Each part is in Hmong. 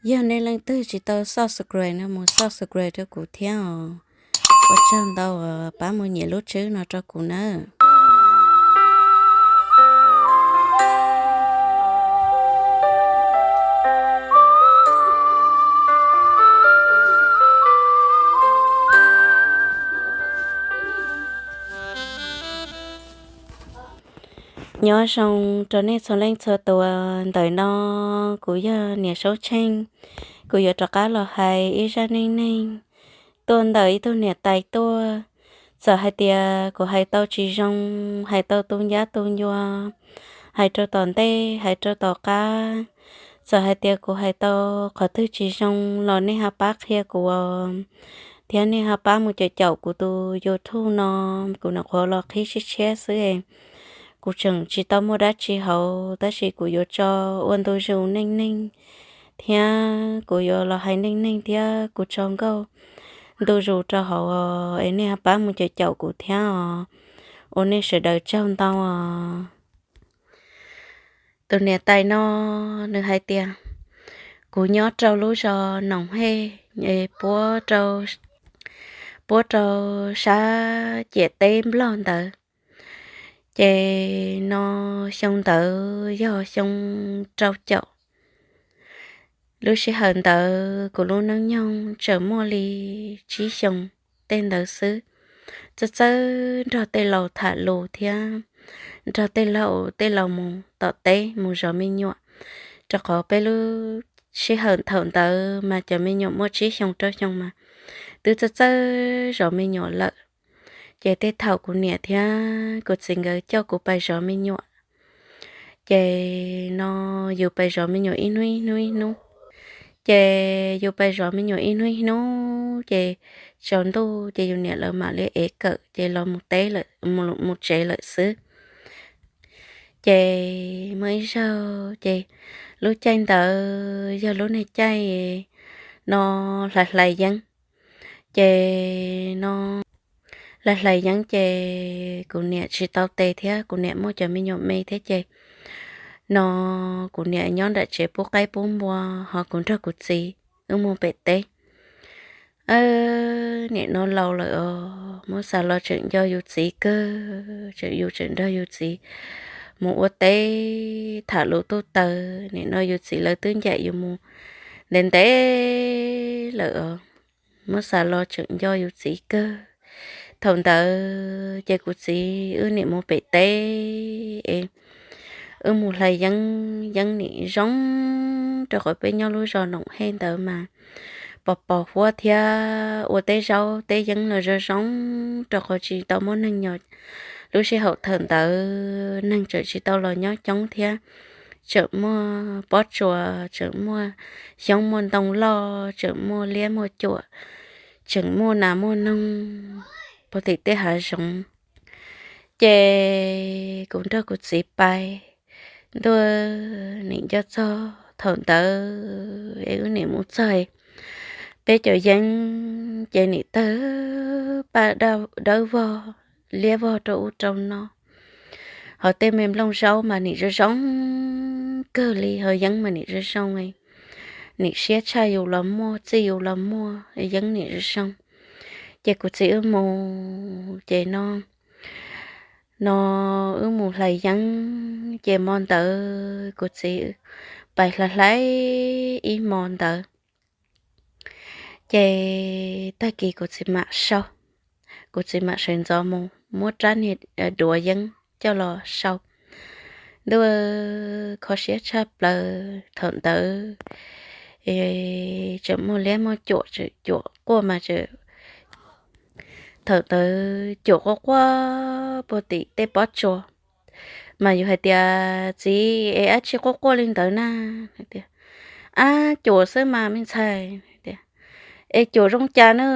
Yog nej leej twg tsis tau subscribe no mus subscribe rau kuv thiab os. Ua tsaug ntau, pab mus nyem lub tswb no rau kuv nawb. Nyob zoo rau nej txhua leej txhua tus. Ntawm no kuv yog niam Saub Tsheej, kuv yuav rov qab los hais ib zaj neej neeg tuaj ntawm ib tug niam tais tuaj. Txawm hais tias kuv hais tau tsis zoo, hais tau tu ncab tu ncua, hais rau tom ntej hais rau tom qab, txawm hais tias kuv hais tau qhov twg tsis zoo los nej ho pab qhia kuv os, thiab nej ho pab mus caum caum kuv tus YouTube no. Kuv nyuam qhuav los qhib tshiab tshiab xwb, kuv tseem tsis tau muaj dab tsi hauv, tab sis kuv yuav tso ua ntu zus neej neeg thiab kuv yuav los hais neej neeg thiab kuv tso nkauj ntu zus rau hauv es nej ho pab mus caum caum kuv thiab os. Ua nej sawv daws tsaug ntau os. Tus niam tais no nws hais tias, kuv nyob rau lub zos Noom Hej, puab rau sab ciam teb Nplog ntawd. Ces no xyoo ntawd yog xyoo rau caum. Lub sij hawm ntawd kuv lub neej nyoog tseem muaj li tsib xyoos tej ntawd xwb. Txawj txawj nrog tej laus tham lus thiab nrog tej laus, tej laus mus tom teb mus zov me nyuam, rau qhov peb lub sij hawm thaum ntawd mas cov me nyuam muaj tsib xyoo rau xyoo mas twb txawj txawj zov me nyuam lawm. Ces tej thaum kuv niam thiab kuv txiv nkawd coj kuv pais zov me nyuam, ces no yus pais zov me nyuam ib hnub ib hnub ib hnub. Ces yus pais zov me nyuam ib hnub ib hnub ces tsaus ntuj ces yus niam lawv mam li ev kawm ces los mus teb, mus tsev lawm xwb. Ces muaj ib zaug ces lub caij ntawd yog lub niag caij no hlais hlais yeeb. Ces no hlais hlais yeeb ces kuv niam tsis tau tes thiab kuv niam muaj cov me nyuam me thiab ces no kuv niam nyob nram tsev pub qaib pub npua, ho kuv nrog kuv txiv wb mus pem teb. Nim no laus lawm os, muab xav los tseem nco yus txiv kawg, tseem yus tseem nrog yus txiv mus ua teb tham lus tuj taws. Nim no yus txiv lawv twb ncaim yus mus ntev ntev lawm os, muab xav los tseem nco yus txiv kawg. Thaum ntawd ces kuv txiv wb nim mus pem teb es wb mus hlais yeeb, yeeb nim zoo, rau qhov peb nyob lub zos Noom Hej ntawd mas pos pos huab thiab ua teb zaub teb yeeb los zoo zoo, rau qhov tsis tau muaj neeg nyob. Lub sij hawm thaum ntawd neeg tseem tsis tau los nyob coob thiab, tseem muaj pob tsuas, tseem muaj xyoob muaj ntoo loj, tseem muaj liab muaj cuam, tseem muaj nas muaj noog puag tim tej hav zoov. Ces kuv nrog kuv txiv pais, ntuj, nim nco txog thaum ntawd es wb nim mus txog peb cov yeeb ces nim tawg paj dawb vog, liab vog rau ub rau no. Ho tej me nplooj zaub mas nim zoo zoo kawg li, ho yeeb mas nim zoo zoo, nim siab tshaj yus los muaj, txij yus los muaj, yeeb nim zoo zoo. Ces kuv txiv wb mus ces no, no wb mus hlais yeeb ces hmo ntawd kuv txiv pais hlais hlais ib hmo ntawd. Ces tag kis kuv txiv mam sau, kuv txiv mam sawv ntxov mus muab rab niag duav yeeb coj los sau. Ntuj, kho siab tshaj plaws thaum ntawd, tseem muaj liab muaj cuam, tseem cuam quaj mas tseem, thaum ntawd cuam quaj quaj puag tim tej pob tsuas. Mas yus hais tias, txiv, es dab tsi quaj quaj li ntawd na? Ab, cuam xwb mas me ntxhais. Es cuam zoo cas na?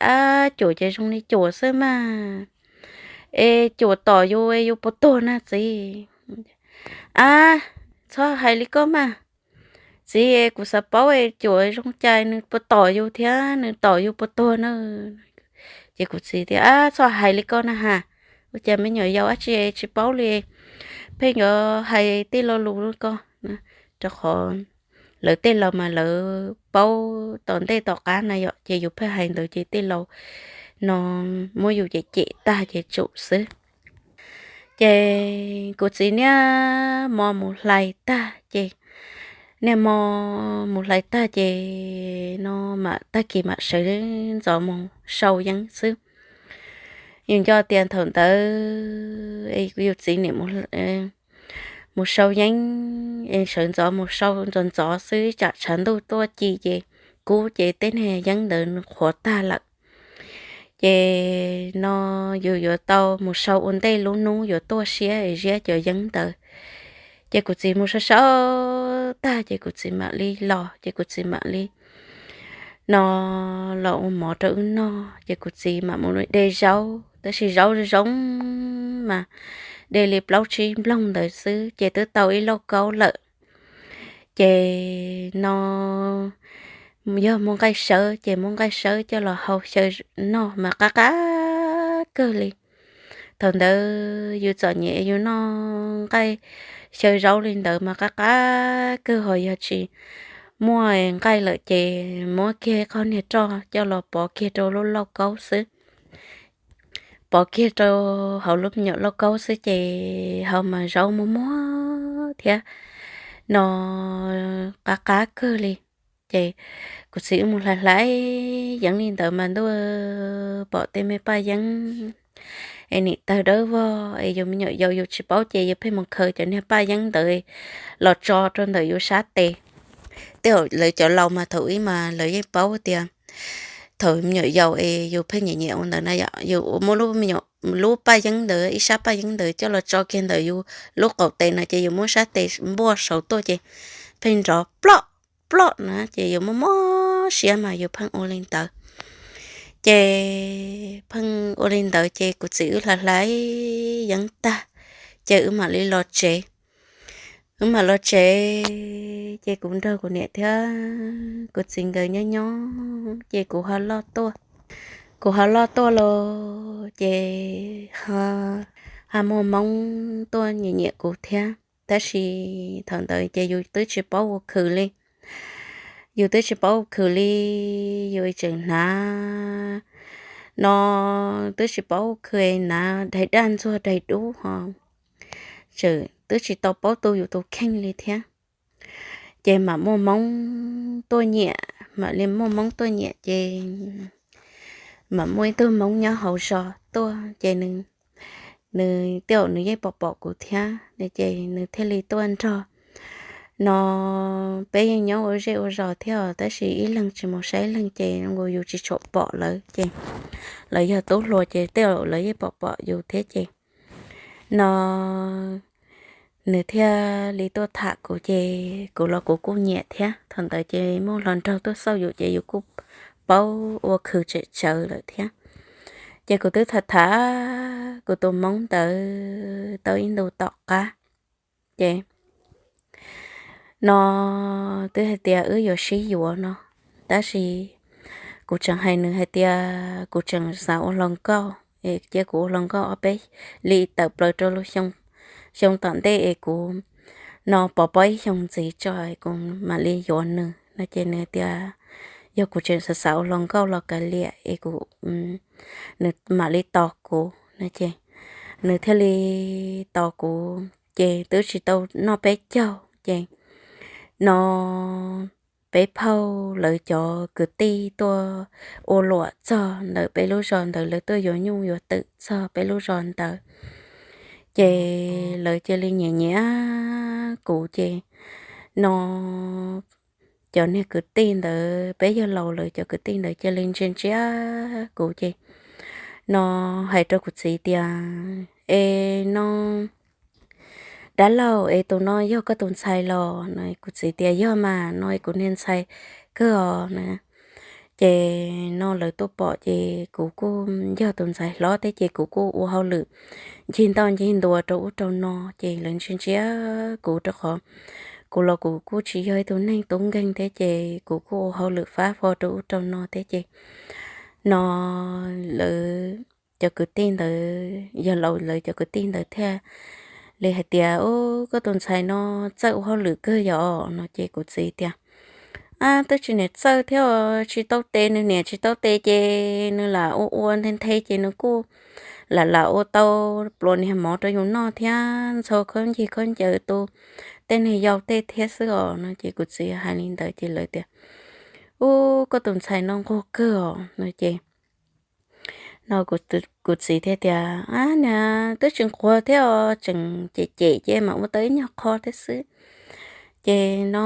Ab, cuam ces zoo li cuam xwb mas. Es cuam tom yus es yus puas tuag na txiv? Ab, txhob hais li koj mas. Txiv, kuv xav paub es cuam zoo cas nws puas tom yus thiab nws tom yus puas tuag na? Ces kuv txiv tias, ab, txhob hais li koj na has, ua cas me nyuam yaus dab tsi tsis paub li, pheej yuav hais tej lo lus li koj. Rau qhov lawv tej laus mas lawv paub tom ntej tom qab na yom, ces yus pheej hais ntawd ces tej laus no muab yus cem cem tag ces tsum xwb. Ces kuv txiv niaj hmo mus hlais tag ces, niaj hmo mus hlais tag ces no mam tag kis mam sawv ntxov mus sau yeeb xwb. Yus nco tias thaum ntawd yus txiv niam mus sau yeeb es sawv ntxov mus sau ntxov ntxov xwb, tsam tshav ntuj tuaj ci ces kub ces tej niag yeeb ntawd qhuav tag lawm. Ces no yus yuav tau mus sau ua ntej lub hnub yuav tuaj siab es ziab cov yeeb ntawd. Ces kuv txiv mus sau sau tag ces kuv txiv mam li los, ces kuv txiv mam li no los ua mov rau wb noj, ces kuv txiv mam mus de zaub, tab sis zaub zoo mas de li plaub tsib nploog ntawd xwb ces twb tau ib lauj kaub lawm. Ces no yog muaj nqaij sawb ces muab nqaij sawb coj los hau xyaw noj mas qab qab kawg li. Thaum ntawd yus txom nyem yus noj nqaij xyaw zaub li ntawd mas qab qab kawg, ho yog tsis muaj nqaij lawm ces muab kiag qhov niag roj coj los pov kiag rau lub lauj kaub xwb. Pov kiag rau hauv lub me nyuam lauj kaub xwb ces hau mas zaub muag muag thiab no qab qab kawg li. Ces kuv txiv wb mus hlais hlais yeeb li ntawd mas ntuj, pom tej me paj yeeb es nim tawg dawb vog es yus me nyuam yaus yus tsis paub ces yus pheej mus khaws cov niag paj yeeb ntawd los tso rau ntawm yus sab tes. Tej lawv cov laus mas thaum ub mas lawv yeej paub tias thaum me nyuam yaus es yus pheej nyiam nyiam ua ntawd na yom, yus muab lub paj yeeb ntawd, ib sab paj yeeb ntawd coj los tso kiag ntawm yus lub qaum tes no ces yus muab sab tes npuaj saud tuaj ces pheej nrov ploj ploj na ces yus muaj mob siab mas yus pheej ua li ntawd. Ces pheej ua li ntawd ces kuv txiv wb hlais hlais yeeb tag ces wb mam li los tsev. Wb mam los tsev ces kuv nrog kuv niam thiab kuv txiv nkawd nyob nyob ces kuv ho loj tuaj. Kuv ho loj tuaj los ces ho muaj Hmoob tuaj nyiam nyiam kuv thiab, tab sis thaum ntawd ces yus twb tsis paub ua khwv li. Yus twb tsis paub ua khwv li, yus tseem hnav no, twb tsis paub ua khwv, hnav daig daj ntxuag daig dub ho tseem twb tsis tau paub tu yus tus kheej li thiab. Ces mam muaj Hmoob tuaj nyiam, mam li muaj Hmoob tuaj nyiam ces mam muaj ib tug Hmoob nyob hauv zos tuaj ces nws, nws tej zaum nws yeej pom pom kuv thiab ces nws thiaj li tuaj nrog no. Peb yeej nyob ua zej ua zos thiab os, tab sis ib leeg tsis mus saib ib leeg ces yus tsis tshua pom lawv ces lawv yog tub hluas ces tej zaum lawv yeej pom pom yus thiab ces no nws thiaj li tuaj tham kuv ces kuv los kuv kuj nyiam thiab. Thaum ntawd ces muaj hluas nraug tuaj xauj yus ces yus kuj paub ua khwv tsem tsawv lawm thiab. Ces kuv twb tham tham kuv tus Hmoob ntawd tau ib ntu tom qab ces no twb hais tias wb yuav sib yuav no, tab sis kuv tseem hais nws hais tias kuv tseem xav ua hluas nkauj, cia kuv ua hluas nkauj ob peb, li tawm plaws rau lub xyoo tom ntej es kuv no pov pob ib xyoos ntxiv tso kuv mam li yuav nws no ces nws tias yog kuv tseem xav xav ua hluas nkauj los kav liam es kuv, nws mam li tos kuv no ces nws thiaj li tos kuv ces twb tsis tau noj peb caug ces no peb phauj lawv cov kwv tij tuaj ua luam txog ntawm peb lub zos ntawd, lawv tuaj yuav nyuj yuav twm txog peb lub zos ntawd ces lawv cia li nyiam nyiam kuv ces no cov niag kwv tij ntawd, peb yawg laus lawv cov kwv tij ntawd cia li ntsia ntsia kuv ces no hais rau kuv txiv tias es no dab laug es tus no yog koj tus ntxhais los no? Kuv txiv tias yog mas no, kuv niag ntxhais kawg os na. Ces no lawv tuaj pom ces kuv kuj yog tus ntxhais hlob thiab ces kuv kuj ua hauj lwm ncig ntoj ncig ntua rau ub rau no ces lawv ntsia ntsia kuv rau qhov kuv los kuv kuj tsis yog ib tug neeg tub nkeeg thiab ces kuv kuj ua hauj lwm fab fo rau ub rau no thiab ces no lawv cov kwv tij ntawd, yawg laus lawv cov kwv tij ntawd thiaj li hais tias ub, koj tus ntxhais no txawj ua hauj lwm kawg yom no ces kuv txiv tias twb tsis niam txawj thiab, tsis tau tes, nws niam tsis tau tes ces nws lam ua ua nthe nthe ces nws kuj lam lam ua tau pluas niag mov rau yus noj thiab ntxhua khaub ncig khaub ncaws tu tej niag yau tej thiab xwb os no. Ces kuv txiv hais li ntawd ces lawv tias, Ub, koj tus ntxhais no nquag kawg os no. Ces no kuv txiv thiaj tias, Ab, niag twb tsis nquag thiab os, tseem cem cem ces mam ua tau ib nyuag qho thiab xwb. Ces no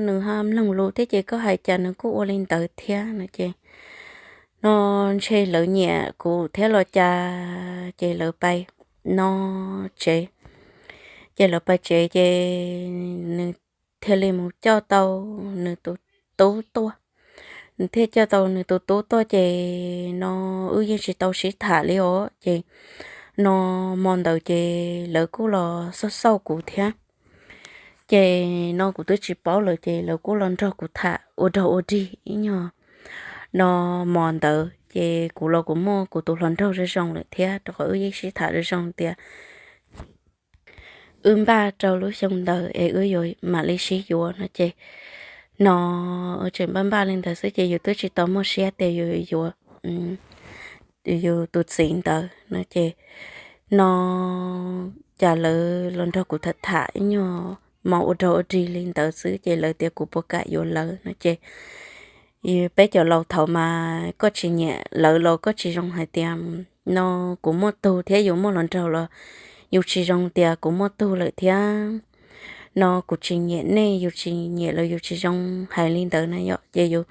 nws ho mloog lus thiab ces koj hais cas nws kuj ua li ntawd thiab no. Ces no ntshe lawv nyiam kuv thiab los cas, ces lawv pais no tsev. Ces lawv pais tsev ces nws thiaj li mus coj tau nws tus tub tuaj. Nws thiaj coj tau nws tus tub tuaj ces no wb yeej tsis tau sib tham li os. Ces no hmo ntawd ces lawv kuj los xauj xauj kuv thiab. Ces no kuv twb tsis paub lawm ces lawv kuj los nrog kuv tham ua dog ua dig ib nyuag no. Hmo ntawd ces kuv los kuv muaj kuv tus hluas nraug zoo zoo lawm thiab, rau qhov wb yeej sib tham zoo zoo tias wb npaj rau lub xyoo ntawd es wb yuav mam li sib yuav no. Ces no tseem npaj npaj li ntawd xwb ces yus twb tsis tau muaj siab tias yus yuav yus tus txiv ntawd no. Ces no cas lawv los nrog kuv tham tham ib nyuag hmo ua dog ua dig li ntawd xwb ces lawv tias kuv puas kam yuav lawv no. Ces peb cov laus thaud mas koj tsis nyiam lawv los koj tsis zoo hais tias no kuv muaj tug thiab yus muaj hluas nraug los yus tsis zoo tias kuv muaj tug lawm thiab no kuv tsis nyiam nej, yus tsis nyiam los yus tsis zoo hais li ntawd na yom. Ces yus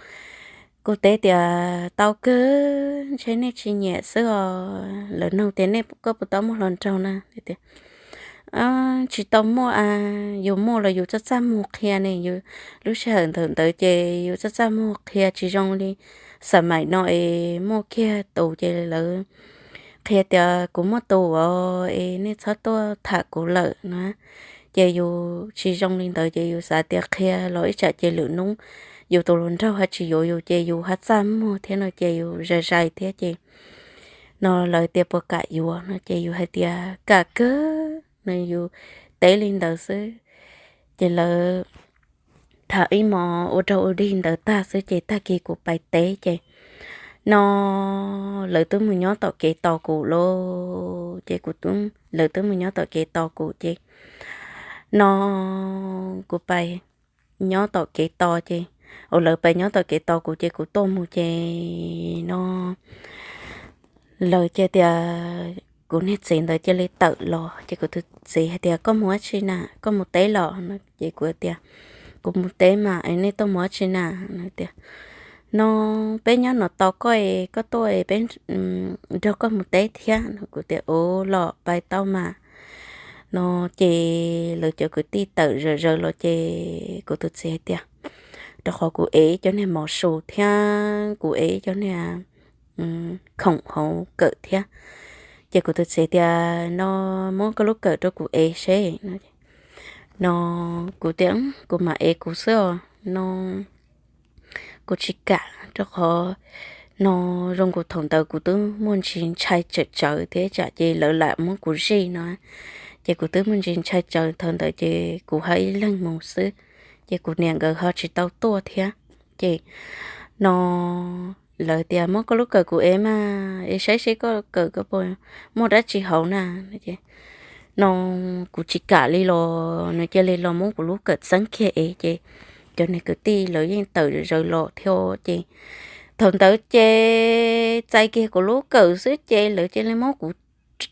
kuj teb tias tau kawg, ntshe nej tsis nyiam xwb os. Lawv nug tias nej koj puas tau muaj hluas nraug na? Tsis tau muaj a, yus muaj los yus txaj txaj muag qhia ne, yus lub sij hawm ntawd ntawd ces yus txaj txaj muag qhia tsis zoo li xam maim no es muaj kiag tus ces lawv qhia tias kuv muaj tus os es nej txhob tuaj tham kuv lawm na. Ces yus tsis zoo li ntawd ces yus xav tias qhia los ib tsam ces lwm hnub yus tus hluas nraug ho tsis yuav yus ces yus ho txaj muag thiab no ces yus zais zais thiab ces no lawv tias puas kam yuav no ces yus hais tias kam kawg no, yus teb li ntawd xwb. Ces lawv tham ib hmo ua dog ua dig ntawd tag xwb ces tag kis kuv pais teb ces no lawv twb mus nyob tom kev tos kuv lawm. Ces kuv, lawv twb mus nyob tom kev tos kuv ces no kuv pais nyob tom kev tos ces, uas lawv pais nyob tom kev tos kuv ces kuv tuaj mus ces no lawv cia tias kuv niag txiv ntawd cia li tawm los ces kuv tus txiv hais tias koj mus dab tsi na, koj mus teb los no ces kuv tias kuv mus teb mas es nej tuaj mus dab tsi na no tias no peb nyob no tos koj es koj tuaj es peb nrog koj mus teb thiab no. Kuv tias ua los pais tau mas no ces lawv cov kwv tij tawm zawm zaws los ces kuv tus txiv hais tias, rau qhov kuv ev cov niag mov su thiab kuv ev cov niag khoom hauv kawm thiab. Ces kuv tus txiv tias no muab koj lub kawm rau kuv ev seb no. Kuv tias kuv mam ev kuv xwb os no, kuv tsis kam rau qhov no zoo nkaus thaum ntawd kuv twb muaj ntsis ntshai tsawm tsawv thiab tsam ces lawv lam muab kuv zij no. Ces kuv twb muaj ntsis ntshai tsawv thaum ntawd ces kuv ho ib leeg mus xwb, ces kuv niam nkawd ho tsis tau tuaj thiab. Ces no lawv tias muab koj lub kawm kuv ev mas es saib seb koj kawm koj puas muaj dab tsi hauv na. No kuv tsis kam li los nws cia li los muab kuv lub kawm txeeb kiag ev ces cov niag kwv tij lawv yeej tawm zawv los thiab ces thaum ntawd ces txais kiag kuv lub kawm xwb ces lawv cia li muab kuv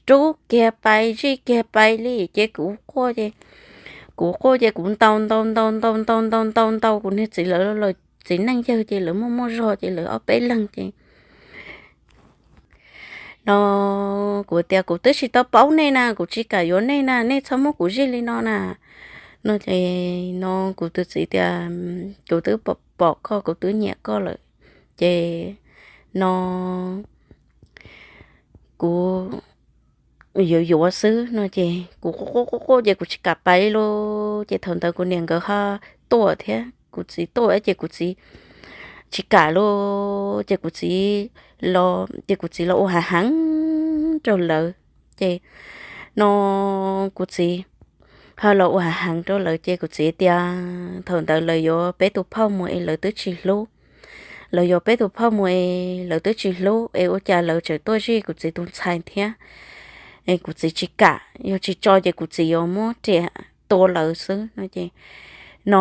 rub kiag pais zij kiag pais li ces kuv quaj ces, kuv quaj ces kuv ntaus ntaus ntaus ntaus ntaus ntaus ntaus ntaus kuv niag txiv lawv los txiv neej yawg ces lawv muaj muaj zog ces lawv ob peb leeg ces no kuv tias kuv twb tsis tau paub nej na, kuv tsis kam yuav nej na, nej txhob muab kuv zij li no na. No ces no kuv tus txiv tias kuv twb pom koj, kuv twb nyiam koj lawm ces no kuv yuav yuav xwb no ces kuv quaj quaj quaj ces kuv tsis kam pais li lauj. Ces thaum ntawd kuv niam nkawd ho tuaj thiab kuv txiv tuaj ces kuv txiv tsis kam lauj. Ces kuv txiv los ces kuv txiv los ua hav heev rau lawv ces no kuv txiv phauj los ua hav heev rau lawv ces kuv txiv tias thaum ntawd lawv yuav peb tus phauj mus es lawv twb tsis hlub. Lawv yuav peb tus phauj mus es lawv twb tsis hlub es ua cas lawv tseem tuaj zij kuv txiv tus ntxhais thiab. Es kuv txiv tsis kam, yog tsis tso ces kuv txiv yuav muab riam tua lawv xwb no ces no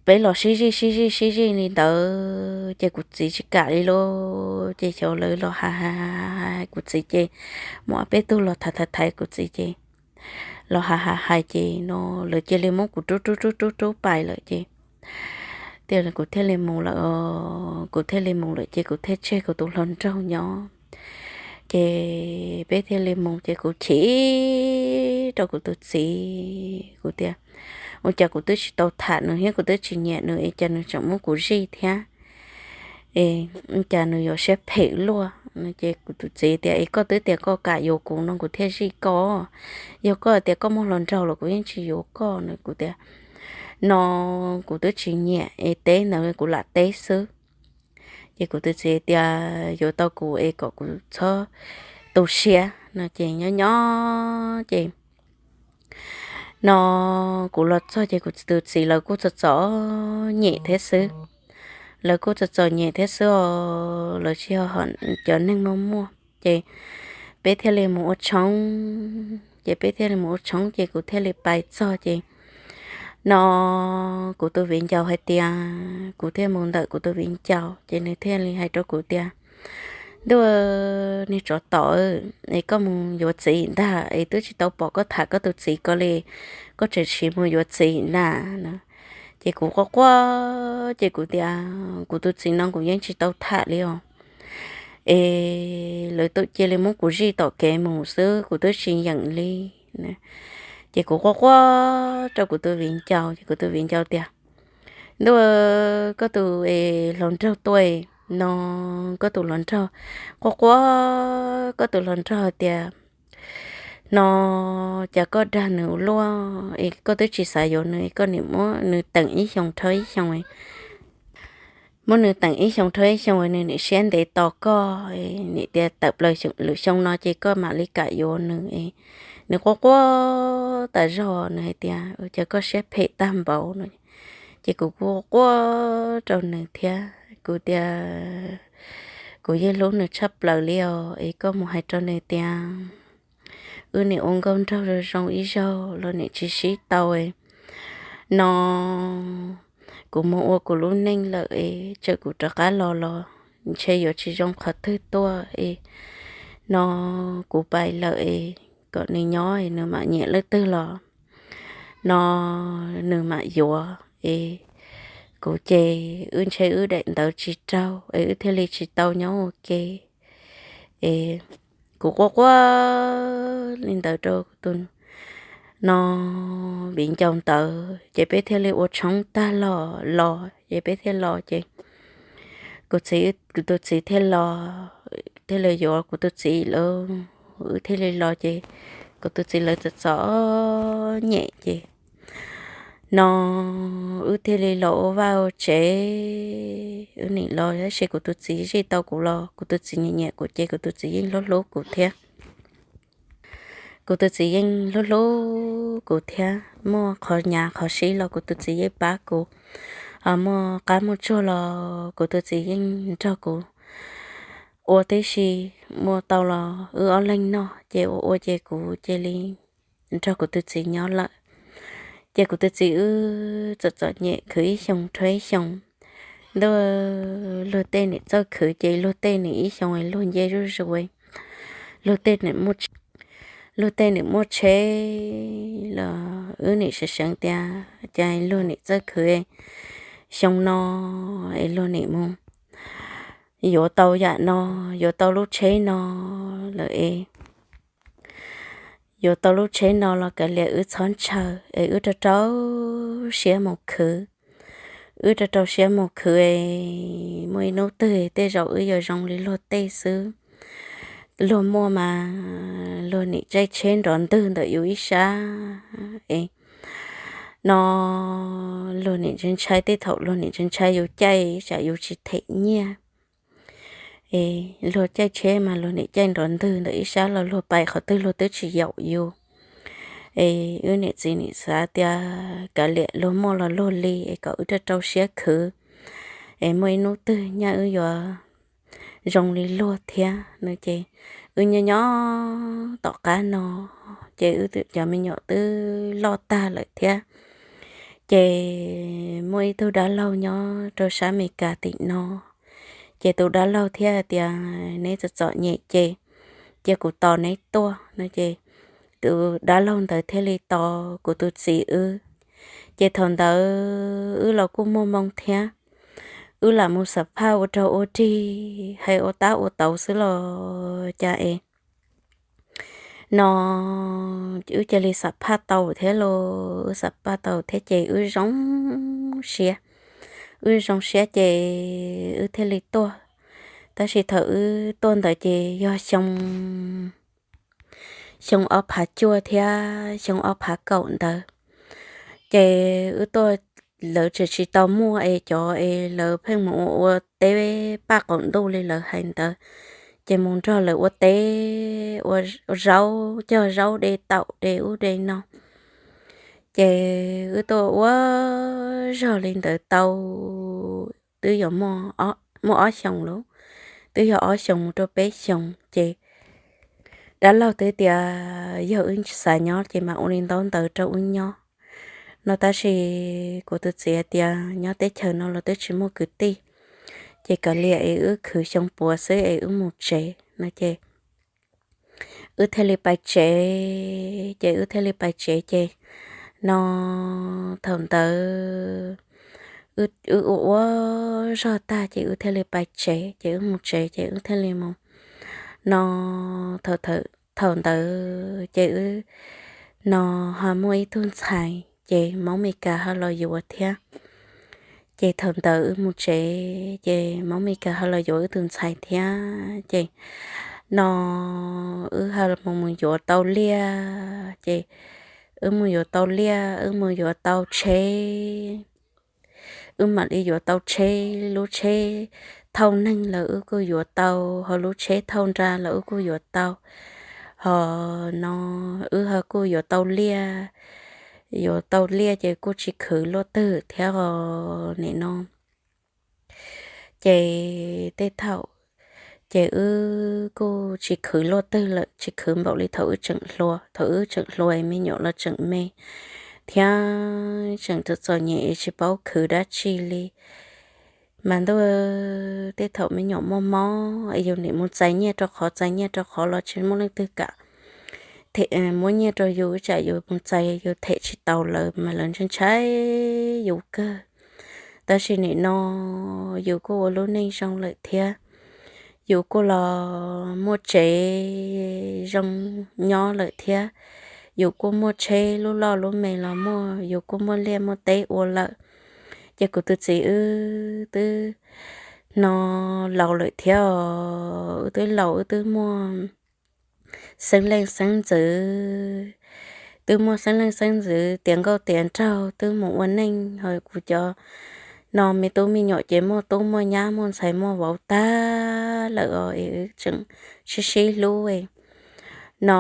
peb los sib zij sib zij sib zij li ntawd ces kuv txiv tsis kam li lauj. Ces xyov lawv los hais hais hais kuv txiv ces muaj peb tug los thaiv thaiv thaiv kuv txiv ces los hais hais hais ces no lawv cia li muab kuv rub rub rub rub rub pais lawm ces tias kuv thiaj li mus lawm, kuv thiaj li mus lawm ces kuv thiaj tseg kuv tus hluas nraug nyob. Ces peb thiaj li mus ces kuv chim rau kuv tus txiv, kuv tias ua cas kuv twb tsis tau tham nws thiab kuv twb tsis nyiam nws es cas nws tseem muab kuv zij thiab. Es cas nws yuav siab phem luaj no ces kuv tus txiv tias es koj twb tias koj kam yuav kuv no kuv thiaj zij koj. Yog koj tias koj muaj hluas nraug los kuv yeej tsis yuav koj no. Kuv tias no kuv twb tsis nyiam es teb ntawd kuv lam teb xwb. Ces kuv tus txiv tias yuav tau kuv es kom kuv txhob tu siab no ces nyob nyob ces no kuv los txog ces kuv tus txiv lawv kuj txom txom nyem thiab xwb. Lawv kuj txom txom nyem thiab xwb os, lawv tsis yog cov neeg muaj muaj ces peb thiaj li mus ua tshoob ces peb thiaj li mus ua tshoob ces kuv thiaj li pais txog ces no kuv tus viv ncaus hais tias kuv thiaj mus ntawm kuv tus viv ncaus ces nws thiaj li hais rau kuv tias ntuj, niag tsov tom, es koj mus yuav txiv ntag es twb tsis tau pom koj tham koj tus txiv ko li, koj tseem sim mus yuav txiv na no. Ces kuv quaj quaj ces kuv tias kuv tus txiv no kuv yeej tsis tau tham li os. Es lawv cia li muab kuv zij tom kev mus xwb kuv twb tsis yeem li. Ces kuv quaj quaj rau kuv tus viv ncaus ces kuv tus viv ncaus tias ntuj, koj tus hluas nraug tuaj no, koj tus hluas nraug, quaj quaj koj tus hluas nraug tias no cas koj dag nws ua luaj es koj twb tsis xav yuav nws es koj nim muab nws teem ib xyoos dhau ib xyoos, muab nws teem ib xyoos dhau ib xyoos nws nim siab ntev tos koj, nim tias tawm plaws lwm xyoo no ces koj mam li kam yuav nws. Nws quaj quaj tas zog nws hais tias cas koj siab phem tag npaum no. Ces kuv kuj quaj rau nws thiab kuv tias kuv yeej hlub nws tshaj plaws li os es koj mus hais rau nws tias wb nim ua nkauj nraug zoo zoo ib zaug los nim tsis sib tau no kuv mus ua kuv lub neej lawm es txawm kuv rov qab los los ntshe yuav tsis zoo qhov twg tuaj es no kuv pais lawm es kom nws nyob es nws mam nyiam leej twg los no nws mam yuav es kuv ces wb ntshe wb daim ntawv tsis raug es wb thiaj li tsis tau nyob ua ke es kuv quaj quaj li ntawd rau tus no viv ncaus ntawd ces peb thiaj li ua tshoob tag los los ces peb thiaj los ces kuv txiv, kuv tus txiv thiaj los, thiaj li yuav kuv tus txiv lawm, wb thiaj li los ces kuv tus txiv lawv txom txom nyem ces no wb thiaj li los ua vaj ua tsev. Wb nim los tab sis kuv tus txiv zij tau kuv los kuv tus txiv nyiam nyiam kuv ces kuv tus txiv yeej hlub hlub kuv thiab. Kuv tus txiv yeej hlub hlub kuv thiab, muaj qhov nyav qhov sib los kuv tus txiv yeej pab kuv, muaj qab muaj tsuag los kuv tus txiv yeej nrog kuv ua tib si, muaj tau los wb ob leeg noj ces ua ua ces kuv cia li nrog kuv tus txiv nyob lawm. Ces kuv tus txiv wb txom txom nyem khwv ib xyoos rau ib xyoos. Ntuj, luag tej nim txawj khwv ces luag tej nim ib xyoos luag nce zuj zus, luag tej nim, luag tej nim muaj tsheb los wb nim seev seev tias cas luag nim txawj khwv xyoo no es luag nim mus yuav tau yam no, yuav tau lub tsheb no lawm es yuav tau lub tsheb no los kav liam wb txhob ntshaw es wb rau rau siab mus khwv. Wb rau rau siab mus khwv es muaj ib hnub twg tej zaum wb yuav zoo li luag tej xwb. Luag muaj mas luag nim tsaij tsheb nrov ntwg ntawm yus ib sab es no luag nim ntshai ntshai tej thaum luag nim ntshai ntshai yus caij tsam yus tsis them nyiaj Es luag caij tsheb mas luag niam caij nrov ntwg ntawm ib sab los luag pais qhov twg luag twb tsis yaum yus. Es wb niam txiv nim xav tias kav liam luag muaj los luag li es kom wb rau rau siab khwv, es muaj ib hnub twg nyaj wb yuav zoo li luag thiab no ces wb nyob nyob tom qab no ces wb cov me nyuam twb loj tag lawm thiab. Ces muaj ib tug dab laug nyob rau sab Amelikas tim no, ces tus dab laug thiaj tias neb txom txom nyem ces cia kuv tos neb tuaj no ces tus dab laug ntawd thiaj li tos kuv tus txiv wb. Ces thaum ntawd wb los kuj muaj moo thiab, wb lam mus xam phaj ua rog ua rig hais ua tab ua tauv xwb los cas es no wb cia li xam phaj tau thiab los wb xam phaj tau thiab ces wb zoo siab, wb zoo siab ces wb thiaj li tuaj. Tab sis thaum wb tuaj ntawd ces yog xyoo xyoo ob phav cuaj thiab xyoo ob phav kaum ntawd. Ces wb tuaj, lawv tseem tsis tau muaj es cov es lawv pheej mus ua ua teb paj qaum ntuj li lawv hais ntawd, ces mus nrog lawv ua teb, ua zaub, cog zaub de taum de ub de no. Ces wb tuaj ua zog li ntawd tau twb yuav muaj ob xyoos lawm, twb yog ob xyoos mus rau peb xyoos ces dab laug twb tias yog wb xav nyob ces mam ua li ntaub ntawv rau wb nyob no. Tab sis kuv tus txiv tias nyob teb chaws no los twb tsis muaj kwv tij, ces kav liam es wb khwv xyoo puav xwb es wb mus tsev no ces wb thiaj li pais tsev, ces wb thiaj li pais tsev ces no thaum ntawd wb ua ua zog tag ces wb thiaj li pais tsev, ces wb mus tsev ces wb thiaj li mus no. Thaum ntawd ces wb no ho muaj ib tug ntxhais ces Hmoob Meskas ho los yuav thiab. Ces thaum ntawd wb mus tsev ces Hmoob Meskas ho los yuav wb tus ntxhais thiab ces no wb ho mus mus yuav tau liaj ces wb mus yuav tau liaj, wb mus yuav tau tsheb, wb mam li yuav tau tsheb, lub tsheb thauj neeg los wb kuj yuav tau, ho lub tsheb thauj nra los wb kuj yuav tau, ho no wb ho kuj yuav tau liaj, yuav tau liaj ces kuj tsis khwv luaj twg thiab os nim no. Ces tej thaum ces wb kuj tsis khwv luaj twg lawm, tsis khwv npaum li thaum wb tseem hluas. Thaum wb tseem hluas me nyuam los tseem me thiab tseem txom txom nyem tsis paub khwv dab tsi li. Mas ntuj, tej thaum me nyuam muaj mob es yus nim mus txais nyiaj rau qhov txais nyiaj rau qhov los tsis muaj leej twg kam them, muab nyiaj rau yus, tsam yus mus txais yus them tsis tau lawv mas lawv ntshai ntshai yus kawg. Tab sis nim no yus kuj ua lub neej zoo lawm thiab, yus kuj los muaj tsev zoo nyob lawm thiab, yus kuj muaj tsheb lub loj lub me los muaj, yus kuj muaj liaj muaj teb ua lawm. Ces kuv tus txiv wb twb no laus lawm thiab os, wb twb laus wb twb muaj xeeb leej xeeb ntxwv, twb muaj xeeb leej xeeb ntxwv tiav nkauj tiav nraug twb mus ua neej, ho kuv cov no me tub me nyuam ces muaj tub muaj nyab muaj ntxhais muaj vauv tag lawm os, es wb tseem sib sib hlub no.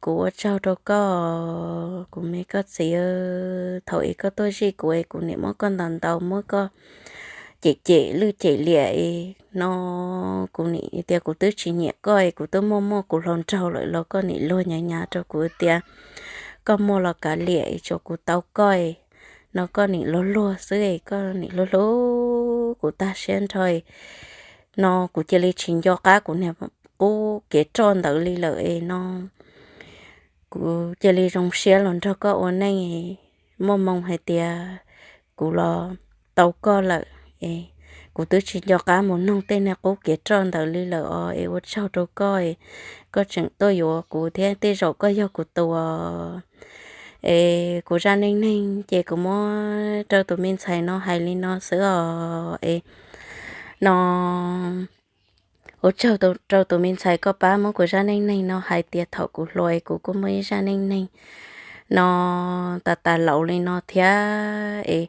Kuv ua tsaug rau koj, kuv me koj txiv, thaum es koj tuaj zij kuv es kuv niam muab koj ntaus ntaus muab koj cem cem lwj cem liam es no, kuv nim tias kuv twb tsis nyiam koj es kuv twb muaj muaj kuv hluas nraug lawm los koj nim luag nyav nyav rau kuv tias koj muaj los kav liam es tsuas kuv tau koj no, koj nim luag luag xwb es koj nim hlub hlub kuv tag siab nrho no, kuv cia li tsis nco qab kuv niag qub kev roj ntawd li lawm es no. Kuv cia li zoo siab los nrog koj ua neej, muaj moo hais tias kuv los tau koj lawm es kuv twb tsis nco qab mus noog tej niag qub kev roj ntawd li lawm os, es ua tsaug rau koj es koj tseem tuaj yuav kuv thiab, tej zaum koj yog kuv tus es kuv zaj neej neeg ces kuv muab rau tus me ntxhais no hais li no xwb os es no. Ua tsaug rau tus me ntxhais koj pab muab kuv zaj neej neeg no hais tias thaum kuv hluas es kuv kuj muaj ib zaj neej neeg no tas tas laus li no thiab es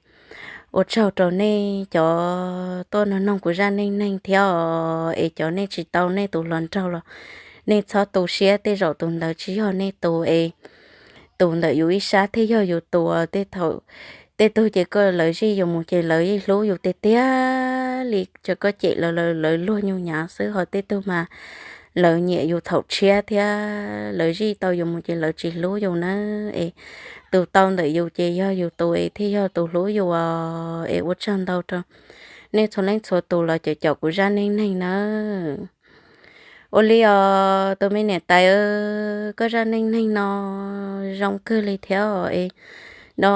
Ua tsaug rau nej cov tuaj nug noog kuv zaj neej neeg thiab os, es cov nej tsis tau nej tus hluas nraug los nej txhob tu siab, tej zaum tus ntawd tsis yog nej tus es tus ntawm yus ib sab thiaj yog yus tus. Tej tug ces koj lawv zij yus mus ces lawv yeej hlub yus tiag tiag li, ces koj cem lawv, lawv luag nyuj nyav xwb, ho tej tug mas lawv nyiam yus thaum tshiab thiab lawv zij tau yus mus ces lawv tsis hlub yus na. Es tus tau ntawm yus ces yog yus tus es thiaj yog tus hlub yus os. Es ua tsaug ntau rau nej txhua leej txhua tus los caum kuv zaj neej neeg nawb. Ua li os tus me niam tais, koj zaj neej neeg no zoo kawg li thiab os. Es no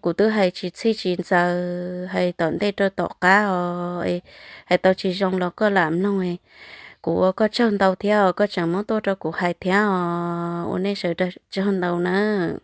kuv twb hais tsis txhij tsis ntxaws, hais tom ntej rau tom qab os, es hais tau tsis zoo los koj lam mloog. Kuv ua koj tsaug ntau thiab os, koj tseem muab tuaj rau kuv hais thiab os, ua nej sawv daws tsaug ntau nawb.